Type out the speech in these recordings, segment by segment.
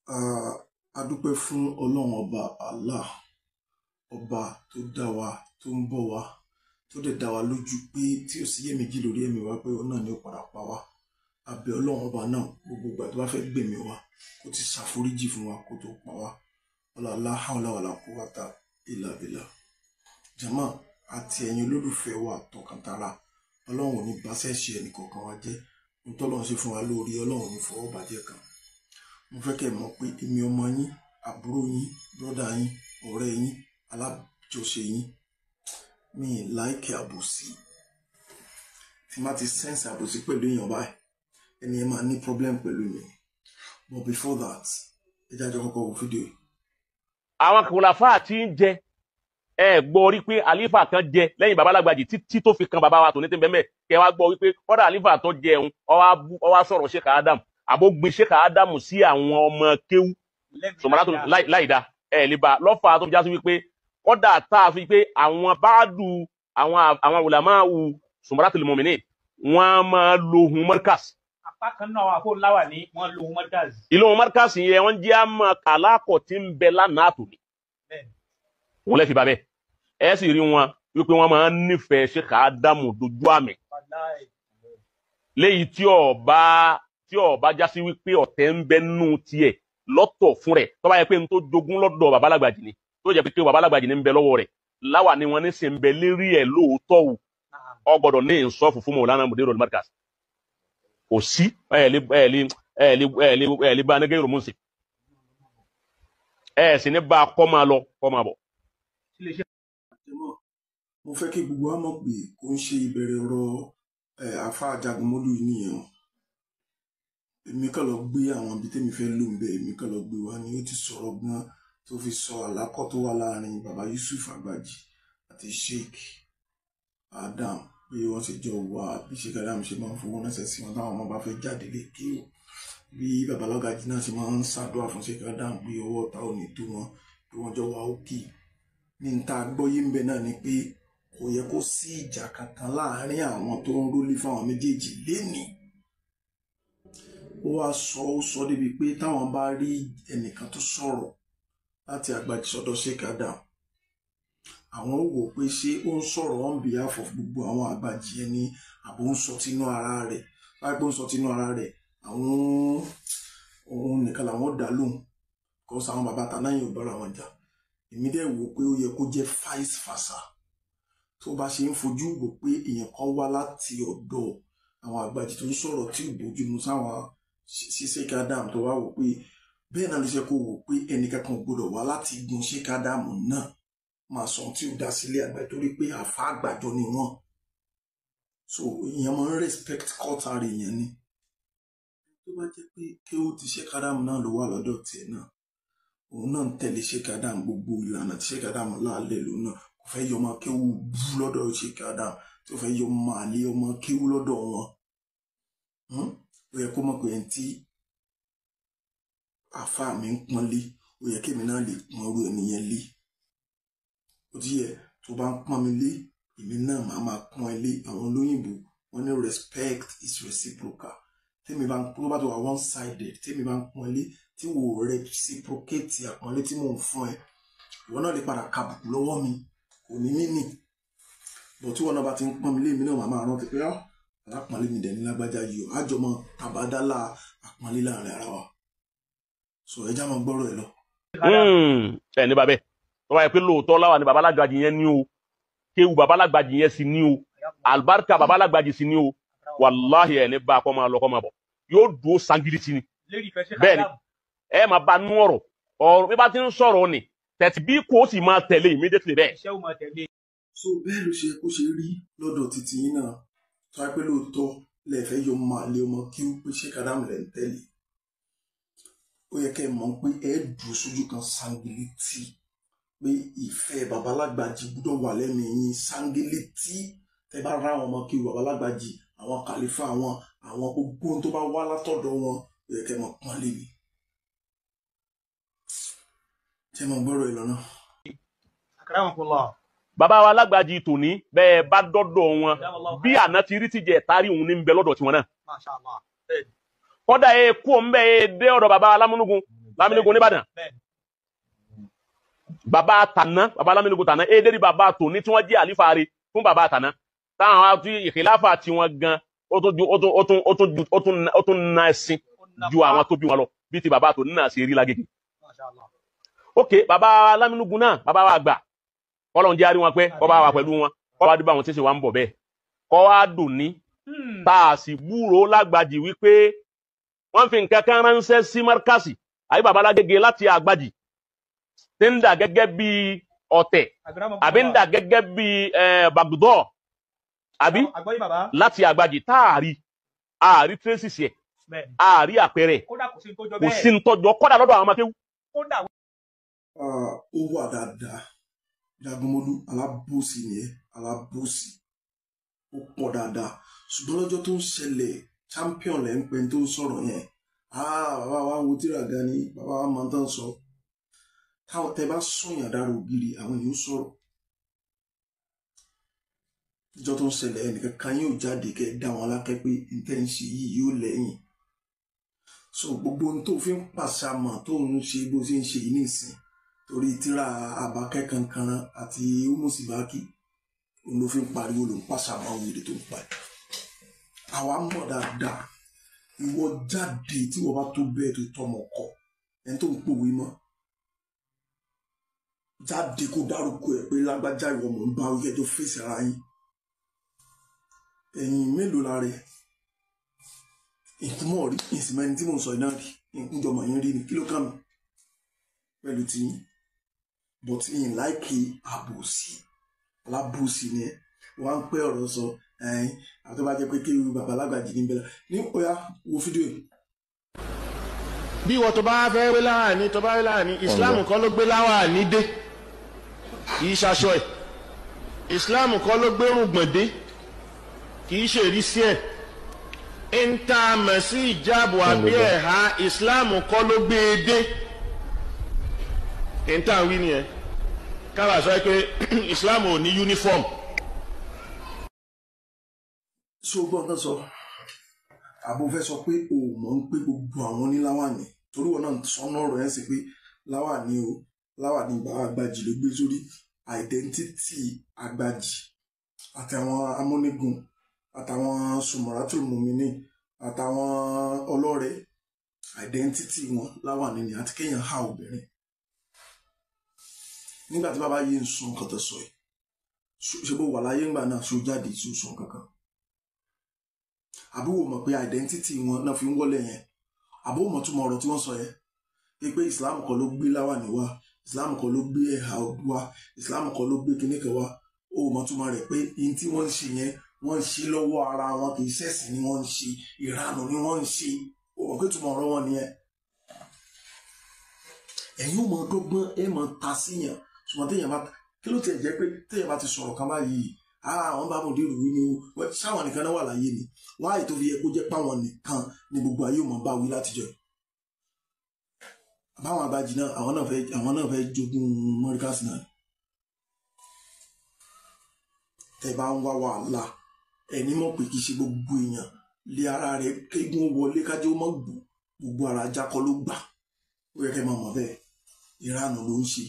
A dúpẹ́ fún Ọlọ́run ọba Allah, ọba tó dá wa, tó ń bọ̀ wá, tó dẹ̀ dá wa lójú pé tí ò sí iyèméjì lórí ẹ̀mí wa pé òun náà ni ó padà pa wá. A bẹ̀ Ọlọ́run ọba náà, gbogbo ìgbà tó bá fẹ́ gbẹ̀mí wa, kó ti ṣàforíjì fún wa kó tó pa wá. La hawla wala quwwata illa billah. Jàmá àti ẹ̀yin olólùfẹ́ wa tọkàntara, Ọlọ́run ò ní bá ṣẹ̀ṣẹ̀ ẹnì kọ̀ọ̀kan wa jẹ́. Ohun tọ́lọ́run ṣe fún wa lórí, Ọlọ́run ò ní fọwọ́ bàjẹ́ kan. Mo fẹ́ kẹ́ ẹ mọ̀ pé èmi ọmọ yín, àbúrò yín, brọ́dà yín, ọ̀rẹ́ yín, alájọṣe yín, mi ì láìkì àbòsí. Tí má ti sẹ́ǹsì àbòsí pẹ̀lú èèyàn báyìí, ẹni ẹ máa ní problem pẹ̀lú mi. But before that, ẹ jẹ́ àjọ kọ́kọ́ wo fídíò yìí. Àwọn kòlàfà tí ń jẹ, ẹ gbọ́ rí pé àlífà kan jẹ lẹ́yìn baba Lágbàjì títí tó fi kan baba wa tòní tí ń bẹ́ẹ̀ kẹ wá gbọ́ wípé kọ́dà àlífà tó jẹ òun ó wá sọ̀rọ̀ Sheikh Adam, àbó gbin Sheikh Adam sí àwọn ọmọ kéwú sọmọlá tó láìda ẹ lè ba lọ́fà tó fi já sí wípé kọ́dà tá a fi pé àwọn báàdù àwọn ulama Zumratul Mu'minin wọ́n máa lo ohun Markaz. Apá kan náà àwọn afọláwà ní wọ́n lo ohun Markaz. Ìlú ohun Markaz yẹn wọ́n jẹ́ àmọ́ kàlákọ̀ tí ń bẹ lánàá àtòní. Wọ́n lè fi bàbẹ́ ẹ sì rí wọn wípé wọ́n máa ń nífẹ̀ẹ́ Sheikh Adam dojú àmì. Léyìí tí ó bá já sí wípé ọ̀tẹ̀ ń bẹ nù tiẹ̀ lọ́tọ̀ fún rẹ̀, tó bá yẹ pé n tó jogún lọ́dọ̀ baba Lágbàjì ni, tó jẹ́ pé baba Lágbàjì ni ń bẹ lọ́wọ́ rẹ̀, láwà ni wọ́n ní sì ń bẹ lérí ẹ̀ lóòótọ́ o. Ó gbọ́dọ̀ ní ìsọ́fù fún Mọ̀lánà Mudirul Markaz. Kò sí ẹ̀ lè bá ní gẹ́rù mùsìn. Ẹ̀ sì ní bá kọ́ máa lọ kọ́ máa bọ̀. Mo fẹ́ kí gbogbo wa mọ̀ pé kò ń ṣe ìbẹ̀rẹ̀ ọ̀rọ̀ àfáà Jagunmólú yìí nìyẹn o. Èmi kàn lọ gbé àwọn ibi tẹ́mi fẹ́ lò ń bẹ, èmi kàn lọ gbé wa ni. Ó ti sọ̀rọ̀ gan tó fi sọ àlákọ́ tó wà láàrin baba Yusuf Àgbàjì àti Sheikh Adam, bí wọ́n ṣe jọ wà, bí Sheikh Adam ṣe máa ń fowó ránṣẹ́ sí wọn táwọn ọmọ bá fẹ́ jáde lè kí o, bí baba Lágbàjì náà ṣe máa ń ṣàdúrà fún Sheikh Adam pé ọwọ́ ọ̀tá ò ní tó wọn, bí wọ́n jọ wà ókè. Ní ta gbọ́yé ń bẹ náà ni pé kò yẹ kó sí ìjà kankan láàárín àwọn tó ń rólé fáwọn méjèèjì lénìí. Ó wá sọ, ó sọ débi pé táwọn bá rí ẹnìkan tó sọ̀rọ̀ láti Àgbàjì sọ́dọ̀ Sheikh Adam, àwọn ò wò pé ṣé ó ń sọ̀rọ̀ on behalf of gbogbo àwọn Àgbàjì ẹni àbò ń sọ tinú ara rẹ̀. Báyìí pé ó ń sọ tinú ara rẹ̀, àwọn òun nìkan làwọn dá lóhùn, kò sọ àwọn bàbá tàná yìí ò bára wọn jà. Èmi dẹ̀ wò pé ó yẹ kó jẹ́ vice versa. Tó bá ṣe ń fojú wò pé èèyàn kan wá láti ọ̀dọ̀ àwọn Àgbàjì tó ń sọ̀rọ̀ tí ò bójú mu sáwọn sí Sheikh Adam, tó wá wò pé bẹ́ẹ̀ náà ló ṣe kó wò pé ẹnìkan kan gbọ́dọ̀ wá láti gun Sheikh Adam náà máa sọ tí ò dá sílé àgbà, torí pé àfa àgbàjọ ni wọ́n. So èèyàn máa ń respect culture èèyàn ni. Tó bá jẹ́ pé kéwú ti Sheikh Adam náà ló wà lọ́dọ̀ tiẹ̀ náà, òun náà ń tẹ̀lé Sheikh Adam, gbogbo ìlànà tí Sheikh Adam láàlẹ́ lòun náà kò fẹ́ yọ ọmọ kéwú bú lọ́dọ̀ Sheikh Adam, tí ó fẹ́ yọ ọmọ àlè ọmọ kéwú lọ́dọ̀ wọn. Ó yẹ kó mọ̀ pé ẹni tí àfa mi ń pọ́n lé, ó yẹ kémi náà lè pọ́n irú ẹni yẹn lé. Ó ti yẹ, tó bá ń pọ́n mi lé, èmi náà máa máa pọ́n ẹ lé. Àwọn olóyìnbó wọ́n ní respect is reciprocal. Tèmi bá ń tó bá tó wà one sided, tèmi bá ń pọ́n ẹ lé, tí wò reciprocate àpọ́nlé tí mò ń fún ẹ, ìwọ náà lè padà kàbùkù lọ́wọ́ mi, kò ní mí nì. Bọ̀ tí wọn náà bá ti ń pọ́n mi lé, èmi náà máa máa rántí pé alápọ̀nlé mi dẹ̀ ní lágbájá yìí o, àjọmọ́ tàbádálà àpọ́nlé láàrin ara wa. So ẹ já máa gbọ́rọ̀ ẹ lọ. Ẹ ní babẹ́ tó bá yẹ pé lóòótọ́ láwà ní baba Lágbàjì yẹn ní o, kéwù baba Lágbàjì yẹn sì ní o, àlùbáríkà baba Lágbàjì sì ní o, wàláhì ẹ ní bá a kọ́ máa lọ kọ́ máa bọ̀, yóò dúró sangiliti ni. Bẹ́ẹ̀ ni ẹ máa bá nú ọ̀rọ̀ ọ̀rọ̀ bí bá ti ń sọ̀rọ̀ ni tẹ̀tí bí kò sì máa tẹ̀lé immediately bẹ́ẹ̀. So bẹ́ẹ̀ ló ṣe kó ṣe rí lọ́dọ̀ títí yín náà. Tó wáá pé lóòótọ́ lè fẹ́ yọ máa lé ọmọ kí ó pé Sheikh Adam lẹ̀ ń tẹ̀lé, ó yẹ kẹ́ ẹ mọ̀ pé ẹ dùn sójú kan sangiliti, pé ìfẹ́ baba Lágbàjì gbọ́dọ̀ wà lẹ́mìí yín sangiliti. Tẹ́ bá rá àwọn ọmọ kí baba Lágbàjì, àwọn kàlífà wọn, àwọn gbogbo tó bá wá látọ̀dọ̀ wọn, ó yẹ kẹ́ ẹ mọ̀ pọ́n lé mi. Ṣé mo gbọ́rọ̀ ẹ lọ́nà? Akramakumullah. Bàbá wa Lágbàjì tòní bẹ́ẹ̀ bá dọ́dọ̀ wọn bí àná ti rí tìjẹ́ tárí òun ní ń bẹ lọ́dọ̀ tiwọn náà. Masha Allah. Kọ́dà ẹ kú òun bẹ́ẹ̀ dé ọ̀dọ̀ bàbá Alámúnúgun. Lámínígun nìbàdàn. Bàbá tàná, bàbá Lámínígun tàná, édèrí bàbá tòní tí wọ́n jẹ́ àlífà rẹ̀ fún bàbá tàná. Táwọn àti ìkìláfà tí wọ́n gan, ó tún ju ó tún ó tún ó tún ju ó tún na ẹ̀sìn ju àwọn tó bí wọn lọ bí ti bàbá tòní náà ṣe rí lágége. Ok, bàbá Lámínígun náà, bàbá wa àgbà, Ọlọ́run jẹ́ àrí wọn pé kọ́ bá wà pẹ̀lú wọn, kọ́ wá dúbà wọn tí ń ṣe wá ń bọ̀ bẹ́ẹ̀. Kọ́ wá dùn ní tá a sì gbúròó lágbàjì wípé wọ́n fi nǹkan kan ránṣẹ́ sí márkàsì àbí bàbá Lágége láti àgbàjì tí ń dà gẹ́gẹ́ bí ọ̀tẹ̀ àbí ń dà gẹ́gẹ́ bí bàgùdọ̀ àbí láti àgbàjì táàrí àárí traces yẹ àárí àpẹẹrẹ kò sí ń tọ́jọ́ kọ́dà lọ́dọ̀ àwọn akéwù. Ó wà dáadáa Jagunmólú alábòsí ni ẹ, alábòsí ó pọ̀ dáadáa, ṣùgbọ́n lọ́jọ́ tó ń ṣẹlẹ̀ champion lẹ́ ń pè tó ń sọ̀rọ̀ yẹn, bàbá wa ń wo tíra gan ni, bàbá wa máa ń tán sọ. Táwọn tẹ bá sọ̀yàn dára ògiri àwọn èèyàn sọ̀rọ̀. Ìjọ tó ń ṣẹlẹ̀ ẹnìkan kan yóò jáde kẹ́ dá wọn lákẹ́ pé nǹkan ń ṣe yìí yóò lẹ́yìn. So gbogbo ohun tó fi ń pàṣàmọ̀ tó ń ṣe bó ṣe ń ṣe yìí nìsín torí tíra àbákẹ́ kankan àti umusibaki òun ló fi ń pariwo ló ń pàṣàmọ̀ wèrè tó ń pa ẹ̀. Àwa mọ̀ dáadáa, ìwọ jáde tí wọ́n bá tó bẹ́ẹ̀ tó tọmọ kọ ẹni tó ń pòwe mọ́ jáde kó dárúkọ ẹ̀ pé lágbájá ìwọ mò ń bá wí ẹjọ́ fèsì ara yín. Ẹ̀yin mélòó la rẹ̀ ìkúmọ̀ rí ìsìnmẹ́ni tí mò ń sọ iná rí ìkúnjọmọ̀ yín rí ni kí ló kàn mí pẹ̀lú tiyín, but ìyìn láìkí àbòsí alábòsí ni ẹ wọ́n á ń pẹ́ ọ̀rọ̀ sọ. Ẹ̀yin àti tó bá jẹ́ pé kéwù bàbá Lágbàjì ní bẹ́lá ní ọ̀yá wo fídíò yìí. Bí ìwọ tó bá fẹ́ wé láwàní tó bá wé láwàní, Islam kọ́ ló gbé láwàní dé, kì í ṣaṣọ ẹ̀. Islam kọ́ ló gbé rùngbọ̀n dé, kì í ṣèrísí ẹ̀. Ń tá a mọ̀ sí ìjáàbò àbí ẹ̀há, Islam kọ́ ló gbé e dé. Ń tá a wí nìyẹn. Káwá sọ pé Islam ò ní uniform. So gbọ́n tán sọ àbò fẹ́ sọ pé o mọ̀ ń pé gbogbo àwọn oníláwàní torí wọn náà sọnà ọ̀rọ̀ yẹn sì pé láwàní o, láwàní bàbá àgbàjì ló gbé sórí identity àgbàjì àtàwọn amúnigun àtàwọn sùmọ̀ràtù mùmíní àtàwọn ọlọ́rẹ̀ identity wọn láwàní ni àti kéèyàn há obìnrin. Nígbà tí bàbá yìí ń sọ nǹkan tó sọ yìí, ṣe bó wà láyé ńgbà náà ṣó jáde ṣó sọ kankan? Àbí wò mọ̀ pé identity wọn náà fi ń wọlé yẹn? Àbí wò mọ̀ túmọ̀ ọ̀rọ̀ tí wọ́n sọ yẹn pé Islam kọ́ ló gbé láwàní wá, Islam kọ́ ló gbé ẹ̀hà wá, Islam kọ́ ló gbé kinní kan wá? Ó mọ̀ túmọ̀ rẹ̀ pé ihun tí wọ́n ń ṣe yẹn wọ́n ń ṣe lọ́wọ́ ara wọn, kì í ṣẹ̀sìn ni wọ́n ń ṣe, ìranù ni wọ́n ń ṣe. Ó mọ̀ pé túmọ̀ ọ̀rọ̀ wọn nìyẹn. Ẹ̀yin ò mọ̀ dọ́gbọ́n ẹ̀ mọ̀ ta síyàn, ṣùgbọ́n téèyàn bá kí ló tiẹ̀ jẹ́ pé téèyàn bá ti sọ̀rọ̀ kan báyìí, àwọn bá mọ̀dé rú ni o, sáwọn nìkan náà wà láyé ni wáyé tó fi yẹ kó jẹ́ páwọn nìkan ni gbogbo ayé ò mọ̀ bá wí látijọ́. Báwọn àgbàjì náà àwọn náà fẹ́ jogún mọ́ríkàsì náà. Tẹ́ bá ń wá wàhálà ẹni mọ̀ pé kì í ṣe gbogbo èèyàn lé ara rẹ̀ kéegun wọlé kájọ́ mọ́ gbò, gbogbo ara jákọ́ ló gbà. Ó yẹ kẹ́ máa mọ̀ bẹ́ẹ̀, ìranù ló ń ṣe.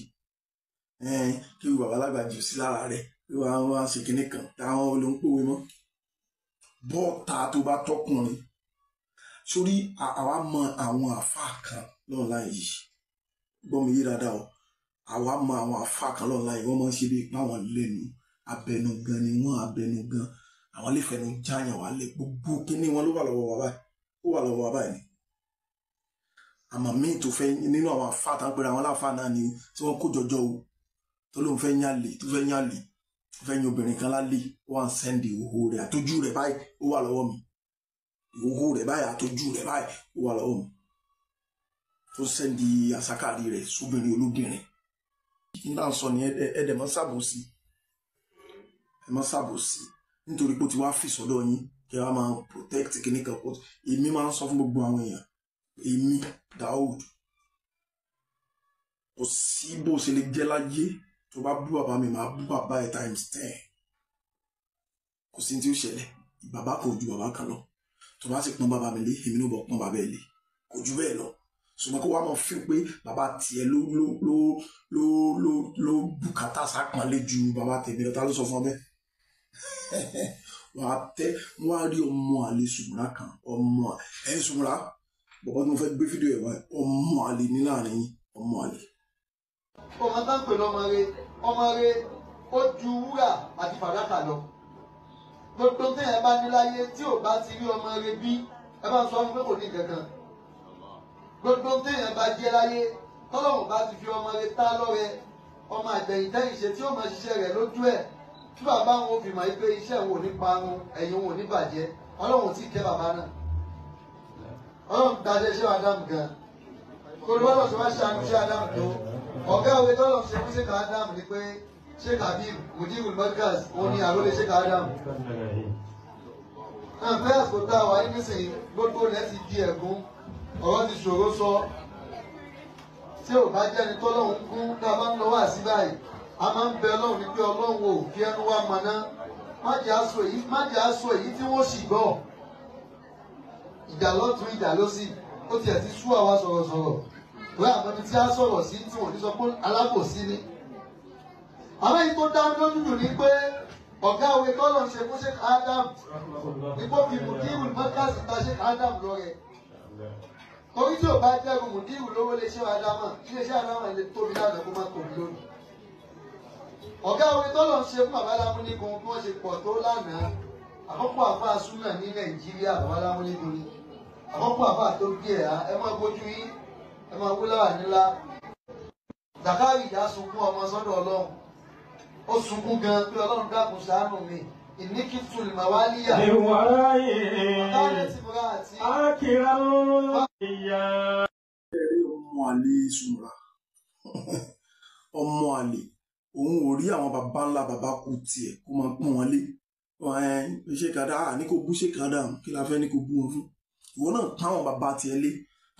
Kí bàbá Lágbàjì sí lára rẹ̀ wọ́n wá ṣe kinní kan táwọn olóńpòwe mọ́ bọ́ọ̀ta tó bá tọkùnrin sórí. Àwa mọ àwọn àfáà kan lọ́nà yìí, gbọ́ mi yé dáadáa o, àwa mọ àwọn àfáà kan lọ́nà yìí, wọ́n máa ń ṣe bí ipá wọn lẹ́nu abẹnugan ni wọ́n, abẹnugan àwọn lè fẹnu jáyàn wá lé gbogbo kinní wọn ló wà lọ́wọ́ wa báyìí, ó wà lọ́wọ́ wa báyìí ni. Àmọ́ míì tó fẹ́ nínú àwọn àfáà tá ń pera àwọn aláfáà náà ni tí wọ́n kó jọjọ o, tó lóun fẹ́ yàn lè, tó fẹ́ yàn lè, fẹ́ yan obìnrin kan lálẹ́, ó wà ń sẹ́ndì ìhòhò rẹ̀ àtọ́jú rẹ̀ báyìí ó wà lọ́wọ́ mi, ìhòhò rẹ̀ báyìí àtọ́jú rẹ̀ báyìí ó wà lọ́wọ́ mi, tó sẹ́ndì àsákàrí rẹ̀ sóbìnrin olóbìnrin. Nígbà sọ ni ẹ̀ẹ́dẹ̀ mọ́ ṣàbòsí, ẹ mọ́ ṣàbòsí nítorí pé ó ti wá fi sọ́dọ̀ yín kí ẹ wá máa protect kíní kan pọ̀. Èmi máa ń sọ fún gbogbo àwọn èèyàn, èmi Daoud, kò sí bó ṣe lè jẹ́ láyé tó bá bú bàbá mi, máa bú bàbá ẹ times 10. Kò sí tí ó ṣẹlẹ̀, bàbá kan ò ju bàbá kan lọ. Tó bá sì pọ́n bàbá mi lé, èmi náà bọ̀ pọ́n bàbá ẹ lé, kò ju bẹ́ẹ̀ lọ. Ṣùgbọ́n kó wá máa fi pé bàbá tiẹ̀ ló ló ló ló ló ló bùkátà sápọnlé ju bàbá tèmi lọ. Ta ló sọ fún ọ bẹ́ẹ̀? Wàá tẹ wọ́n á rí ọmọ àlè Sùmùrà kan, ọmọ ẹ Sùmùrà bàbá tí mo fẹ́ gbé fídíò ẹ̀ wá, ọmọ àlè ní láàrin yín, ọmọ àlè. Ọmọ tá ń pè lọ́mọ rẹ, ọmọ rẹ ó ju wúrà àti fàdákà lọ. Gbogbo téèyàn bá ní láyé tí ò bá ti rí ọmọ rẹ bí, ẹ bá ń sọ fún pé kò ní kankan. Gbogbo téèyàn bá jẹ́ láyé tọ́lọ́run bá ti fi ọmọ rẹ tá lọ́rẹ, ọmọ àgbẹ̀yìntẹ́yìn ṣe tí ó máa ṣiṣẹ́ rẹ̀ lójú ẹ̀, tí bàbá wọn ò fi mọ̀ pé iṣẹ́ òun ò ní parun, ẹ̀yìn òun ò ní bàjẹ́, Ọlọ́run tí kẹ́ bàbá náà. Ọlọ́run dájẹ́ ṣé Ádámù gan. Olùwọ́lọ́ ṣe wá ṣàánú ṣé Ádámù tó. Ọ̀gá òwe tọ́lọ̀ ṣe fún Sheikh Ádámù ni pé Sheikh Habib Mudirul Markaz òun ni àrólé Sheikh Ádámù. Àǹfẹ́ àsìkò tá a wà ní nísìnyí, gbogbo rẹ̀ ti di ẹ̀gún, ọ̀rọ̀ ti ṣòro sọ. Tí ò bá jẹ́ni tọ́lọ́run kún tá a bá ń lọ wá sí báyìí, a máa ń bẹ Ọlọ́run ní pé Ọlọ́run ò fi ẹnu wá mọ̀ná. Má jẹ́ aṣọ èyí tí wọ́n sì gbọ́. Ìjà lọ́tún ìjà lósì, ó tiẹ̀ ti sú àwa sọ̀rọ̀sọ̀rọ̀. Wẹ́ àwọn ibi tí a sọ̀rọ̀ sí tí wọ́n ní sọ pé alábòsí ni. Àmọ́ èyí tó dá mi lójú jù ni pé ọ̀gá òwe tọ́lọ̀ ń ṣe fún Sheikh Adam ní kó fi Mudirul Markaz ta Sheikh Adam lọ́rẹ. Torí tí ò bá jẹ́rù Mudiru lówó lè ṣe Ádámà, ilé iṣẹ́ Ádámà lè tóbi lánàá kó má tóbi lónìí. Ọ̀gá òwe tọ́lọ̀ ń ṣe fún bàbá Lámúnígun bí wọ́n ṣe pọ̀ tó lánàá. Àkọ́kọ́ àfáà súnà ní Nàìjíríà bàbá Lámúnígun ni. Àkọ́kọ́ àfáà tó gbé ẹ̀ ẹ máa bójú yín, ẹ máa wú láwà nílá. Zakari ìyá sunkún ọmọ sọ́dọ̀ Ọlọ́run. Ó sunkún gan pé Ọlọ́run dákun ṣàánú mi. Ìníkìtù lìmọ̀wálíyà. Ẹ̀rí ọmọ àlè Sùmùrà, ọmọ àlè, òun ò rí àwọn baba ńlá baba kú tiẹ̀ kó máa pọ́n wọn lé. Sheikh Adam ní kò bú Sheikh Adam, kí la fẹ́ ní kò bú wọn fún? Ìwọ náà pọ́n àwọn baba tiẹ̀ lé,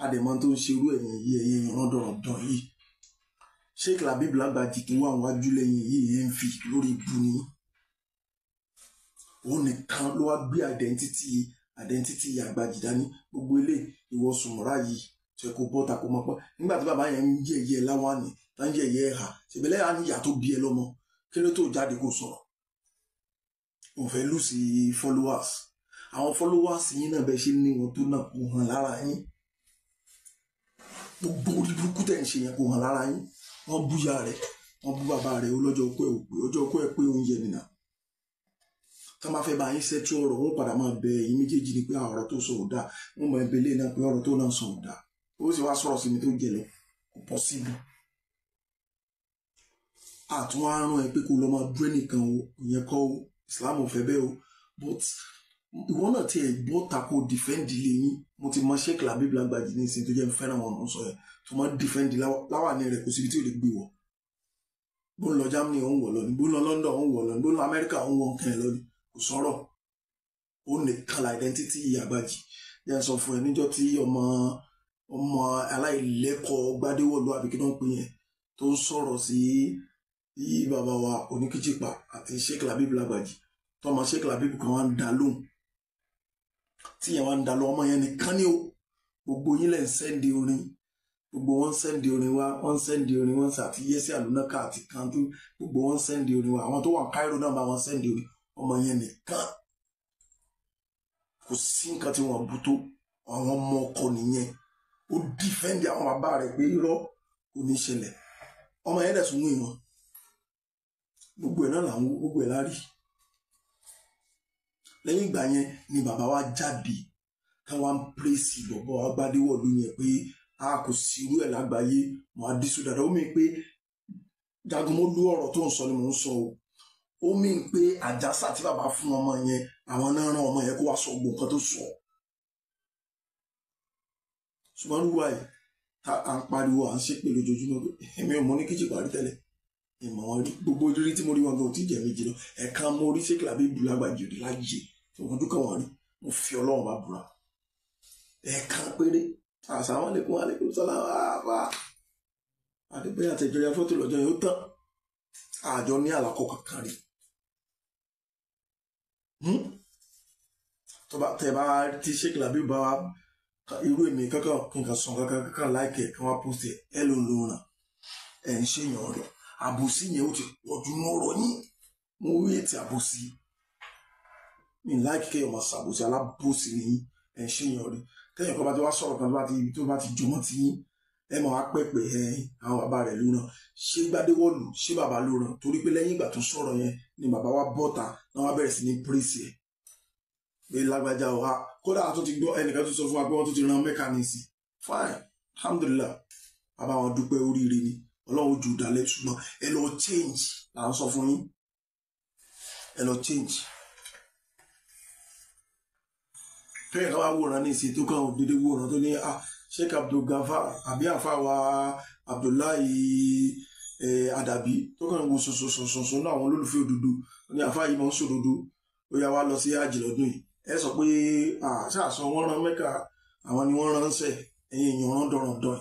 àdèmọ́ tó ń ṣerú ẹ̀yìn yìí, ẹ̀yìn ìrandọ̀rọ̀dọ̀ yìí. Sheikh Labib Lágbàjì tó wà wájú lẹ́yìn yìí ẹ̀ ń fi lórí ibu ni. Òun nìkan ló wá gbé identity Àgbàjì dání. Gbogbo ilé ìwọ Sùmùrà yìí tó yẹ kó bọ́ta kó mọ́ pọ́n. Nígbà tí bàbá yẹn ń yẹ̀yẹ́ láwàní, tá ń yẹ̀yẹ́ ẹ̀hà, ṣèbílẹ̀ yà ní ìyá tó bí ẹ lọ́mọ, kí ló tó jáde kó sọ̀rọ̀? Òun fẹ́ lùsì followers. Àwọn followers yín náà bẹ́ẹ̀ ṣe ní wọn tó náà kó hàn lára yín. Gbogbo orí burúkú tẹ̀ ń ṣe yẹn kó hàn lára yín. Wọ́n bú ìyá rẹ̀, wọ́n bú bàbá rẹ̀, ó lọ́jọ́ ọkọ ẹ̀ ò pé, ọjọ́ ọkọ ẹ̀ pé oúnjẹ nìyà. Tá máa fẹ́ bá yín ṣẹ́tú ọ̀rọ̀, wọ́n padà máa bẹ ẹ̀yin méjèèjì ni pé ọ̀rọ̀ tó sọ ò dáa. Wọ́n máa bẹ ilé náà pé ọ̀rọ̀ tó náà sọ ò dáa. Ó sì wá sọ̀rọ̀ sí mi tó jẹ lọ, kò possible. Àtún wá rán ẹ pé kó lọ máa bú ẹnìkan o, ìyẹn kọ́ o, Islam ò fẹ́ bẹ́ẹ̀ o. But ìwọ náà tiẹ̀ gbọ́ ta kó defend ilé yín. Mo ti mọ Sheikh Labib Lágbàjì ní ìsìn tó jẹ́ ń fẹ́ràn wọn mò ń sọ yẹn, tó máa ń defend láwàní rẹ̀, kò síbi tí ò lè gbé wọ̀. Bó ń lọ Germany òun wọ̀ lọ ni, bó ń lọ London òun wọ̀ lọ ni, bó ń lọ America òun wọ̀ nǹkan ẹ̀ lọ ni, kò sọ̀rọ̀. Ó nìkan la identity Àgbàjì. Jẹ́ ń sọ fún ẹ níjọ́ tí ọmọ aláìlẹ́kọ̀ọ́ Gbádéwọ̀lú àbí kí ló ń pè yẹn tó ń sọ̀rọ̀ sí bàbá wa Oníkíjìpá àti Sheikh Labib Lágbàjì, tọmọ Sheikh Labib kan wá ń dá lóhùn, tí yẹn wá ń dá lóhùn, ọmọ yẹn nìkan ni ó. Gbogbo yín lẹ̀ ń sẹ́ndì orin, gbogbo wọn ń sẹ́ndì orin wá, wọ́n ń sẹ́ndì orin wọ́n àti yẹ́sí àlùnáka àti kanjú, gbogbo wọn ń sẹ́ndì orin wá. Àwọn tó wà ní Cairo náà bá wọn sẹ́ndì orin. Ọmọ yẹn nìkan, kò sí nǹkan tí wọ́n bú tó. Àwọn ọmọ ọkọ nìyẹn. Ó dìfẹ́ndì àwọn bàbá rẹ̀ pé irọ́ kò ní ṣẹlẹ̀. Ọmọ yẹn dẹ̀ tún wí wọn. Gbogbo ẹ̀ náà là ń wo, gbogbo ẹ̀ lárí. Lẹ́yìn ìgbà yẹn ni bàbá wa jáde káwọn ń pèsè bọ̀bọ̀ Agbádéwọ̀lú yẹn pé a kò sí irú ẹ̀ lágbàáyé, mo á dísù dáadáa. Ó mì pé Jagunmólú ọ̀rọ̀ tó ń sọ ni mò ń sọ o. Ó mì pé àjàsà tí bàbá fún ọmọ yẹn, àwọn náà rán ọmọ yẹn kó wá sọ gbogbo nǹkan tó sọ. Ṣùgbọ́n lúwa yìí à ń pariwo, à ń ṣépè lójoojúmọ́ pé èmi ò mọ ní kíjì parí tẹ́lẹ̀. Ìmọ̀ wọn rí gbogbo orí tí mo rí wọn gan ò tí jẹ́ méjì lọ. Ẹ̀ka mo rí Sheikh Labib Lágbàjì rí láyé tí wọ́n dúkọ̀ wọn rí, mo fi Ọlọ́run bá búra. Ẹ̀ka péré assalamu alaikum alaikum salam àbá àdébóyà àtẹ̀jọ́ ya fọ́tò lọ́jọ́ yẹn ó tán. Àjọ ní àlàkọ́ kankan rí. Tẹ bá tí Sheikh Labib bá wa Irú èmi kankan kí n kàn sọ kankan kankan láìkẹ́ kí wọ́n post ẹ̀ ló ń lò ràn ẹ̀ ń ṣèyàn rẹ̀. Àbòsí yẹn ó ti pọ̀jù ní ọ̀rọ̀ yín. Mo rí ètì àbòsí mi láìkí kéèyàn máa ṣàbòsí, alábòsí ni yín, ẹ̀ ń ṣèyàn rẹ̀. Tẹ́yìn kan bá ti wá sọ̀rọ̀ kan tó bá ti jọmọ́ ti yín, ẹ máa wá pẹ̀pẹ̀ ẹ àwọn bàbá rẹ̀ ló ràn. Ṣé Gbádéwọ̀lù ṣé bàbá ló ràn? Torí pé lẹ́yìn ìgbà tó sọ̀rọ̀ yẹn ni bàbá wa bọ́ta náà wá bẹ̀rẹ̀ sí ní pírèsì ẹ̀ pé lágbájá wa. Kódà tó ti gbọ́ ẹnìkan tó sọ fún wa pé wọ́n tó ti ran mẹ́kánìsì. Fine, alhamdulillah, bàbá wọn dúpẹ́ oríire ni, Ọlọ́run ojú ìdálẹ́. Ṣùgbọ́n ẹ lọ change là ń sọ fún yín, ẹ lọ change. Tẹ́yìn kan wá wòran ní ìsìn tó kàn dédé wòran tó ní Sheikh Abdul Gafar àbí àfàwà Abdullahi Adabi tó kàn wo sọ̀sọ̀sọ̀sọ̀ náà àwọn olólùfẹ́ òdodo ní àfáà yìí máa ń sòdodo, ó yá wá lọ sí àjì lọ́dún yìí. Ẹ sọ pé ṣáàṣọ wọn rán Mẹ́kà, àwọn ni wọ́n ránṣẹ́, ẹ̀yin èèyàn rán dọ̀rọ̀dọ̀.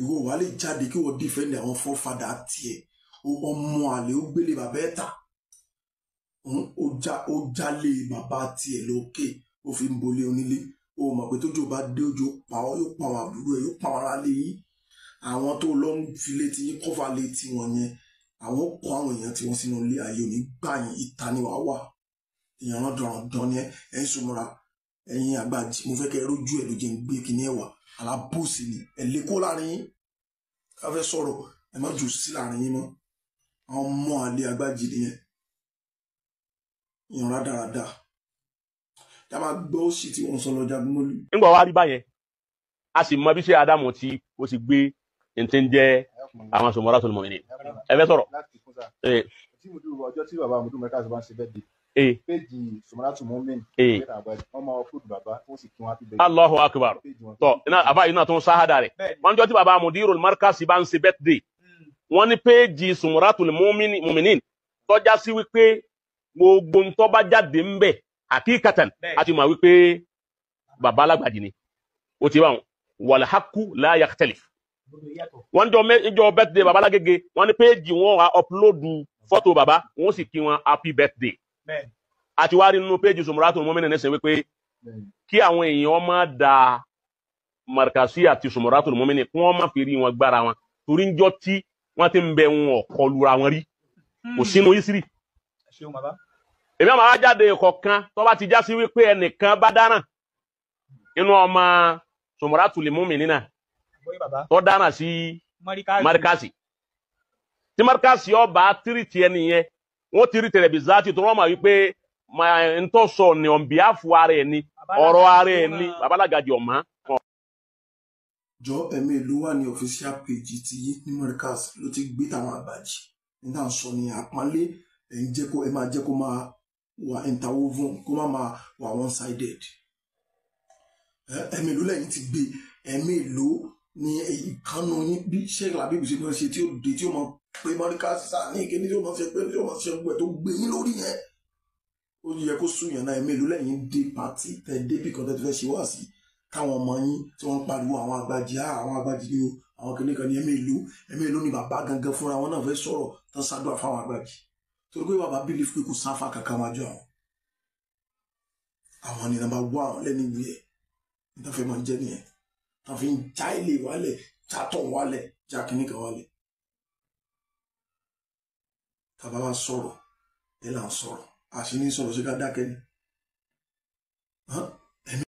Ìwọ wà lè jáde kí wọ́n dífẹ́ndì àwọn fọ́fadà tiẹ̀. Ọmọ àlè ó gbélé bàbá ẹ̀ ta, ó jálè bàbá tiẹ̀ lókè, ó fi ń bolé onílé. Ó mọ̀ pé tójò bá dé òjò pa ọ́, yóò pa àwọn àbúrò ẹ̀, yóò pa àwọn aráalé yín. Àwọn tó lọ ń fi létí yín kọ́fà létí wọn yẹn, àwọn kó àwọn èèyàn tí wọ́n sínú ilé ayé òní gbà yín, ìta ni wàá wà. Èèyàn rán dọ̀rọ̀dọ̀ ni ẹ ń sùnmọ́ra. Ẹ̀yin àgbàjì, mo fẹ́ kẹ́ rójú ẹ̀ ló jẹ́ ń gbé kíní ẹ̀wà alábòsí ni ẹ̀ lè kó láàrin yín. Ká fẹ́ sọ̀rọ̀ ẹ má jù sí láàrin yín mọ́. Àwọn ọmọ àlè àgbàjì nìyẹn, èèyàn rádaràda. Tá a máa gbọ́ òsì tí wọ́n sọ lọ Jagunmólú. Nígbà wàá rí báyẹn, a sì mọ bí ṣe Ádámù tí ó sì gbé ní ti ń jẹ́ àwọn Sumratul Mu'minin. Ẹ fẹ́ sọ̀rọ̀. Tí mo dúró ọjọ́ tí bàbá Mudu Markaz bá ń ṣe bẹ́ẹ̀ dé péjì Sumratul Mu'minin wọ́n máa upload bàbá wọ́n sì kí wọ́n happy birthday. Allahu Akbar. Tọ iná àbá yìí náà tó ń sáhádà rẹ̀. Wọ́n jọ tí bàbá Mudirul Markaz bá ń ṣe birthday, wọ́n ní péjì Sumratul Mu'minin tọ́já sí wípé gbogbo ntọ́ bá jáde ń bẹ̀ hakikatan àti mọ̀ wípé bàbá alágbàjì ni ó ti bá wọn wal haqqu la yakhtalif. Wọ́n jọ birthday bàbá lágége, wọ́n ní péjì wọn wá uploadu fọ́tò bàbá, wọ́n sì kí wọn happy birthday. Àti wá rí nínú péjì Sumratul Mu'minin nísìnyí wípé kí àwọn èèyàn má da Markazi àti Sumratul Mu'minin kí wọ́n má fi rí wọn gbára wọn, torí ń jọ tí wọ́n ti ń bẹ wọn ọ̀kọlura wọn rí kò sínú ìsírí. Èmi àwọn ajáde kọ̀ọ̀kan tó bá ti já sí wípé ẹnìkan bá dáràn inú ọmọ Sumratul Mu'minin náà tó dáràn sí Markazi, tí Markazi ọba tírìtì ẹni yẹn, wọ́n tírìtì rẹ̀ bí záàtì tó wọ́n mọ̀ wípé n tó sọ ní on behalf ara ẹ̀ ni, ọ̀rọ̀ ara ẹ̀ ni babalágàjì ọ̀mọ́. Jọ ẹ̀mí ìlú wà ní official page ti yín ní Markaz ló ti gbé táwọn àgbàjì nígbà sọ ní àpọ́nlé ẹ̀ ń jẹ́ kó ẹ máa jẹ́ kó máa wà interwoven, kó má máa wà one sided. Ẹ̀mí ìlú lẹ́yìn ti gbé, ẹ̀mí ìlú ní ìkànnù yín bí Sheikh Labeeb ṣe máa ṣe tí ó dé tí ó mọ pé Markaz sá ní ìkéde tí ó mọ ṣe pé tí ó mọ ṣe gbẹ tó gbé yín lórí yẹn. Ó yẹ kó sùn yẹn náà. Ẹ̀mí ìlú lẹ́yìn dé pàtí tẹ débì kan tẹ ti fẹ́ ṣe wá sí táwọn ọmọ yín tí wọ́n ń pariwo àwọn àgbàjì, àwọn àgbàjì ni o, àwọn kìnìkan ni. Ẹ̀mí ìlú ni bàbá gangan fúnra wọn náà fẹ́ sọ̀rọ̀ tán ṣàdúrà fáwọn àgbàjì, torí pé bàbá bílíf pé kò sáfà kankan wájú àwọn. Àwọn ni nàbà wà lẹ́nu ìwé ẹ̀ níta fẹ́ máa jẹ́ nìyẹn, tán fi ń já ilé wálẹ̀, já tọ̀ wálẹ̀, já kìnìkan wálẹ̀. Tàbá wa sọ̀rọ̀ ẹ̀ là ń sọ̀rọ̀, àṣírí sọ̀rọ̀ sí ká dákẹ́ ni.